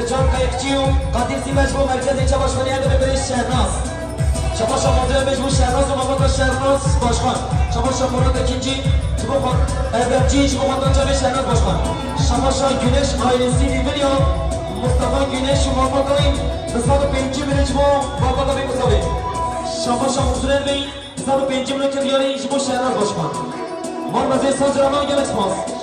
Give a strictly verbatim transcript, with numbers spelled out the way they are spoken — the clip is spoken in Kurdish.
Can Kayıkçı û Kadir Sîme ji bo merkezê çabaşvanî her dibê birê Şehnaz. Çabaşa Madrê bê ji bo Şehnaz û mamaka Şehnaz Başkan. Çabaşa Murat Ekinci ji bo xwe-, Erdemcî ji bo xwendana çavê Şehnaz Başkan. Çabaşa Güneş ailesi Livilya, Mustafa Güneş û mamaka wî bi sed û pêncî milyon ji bo mamaka wî Mustafa. Çabaşa Muxsûrên Bey bi sed û pêncî milyon kiriyarî ji bo Şehnaz Başkan. Mar mezê Sancıraman gelek spas.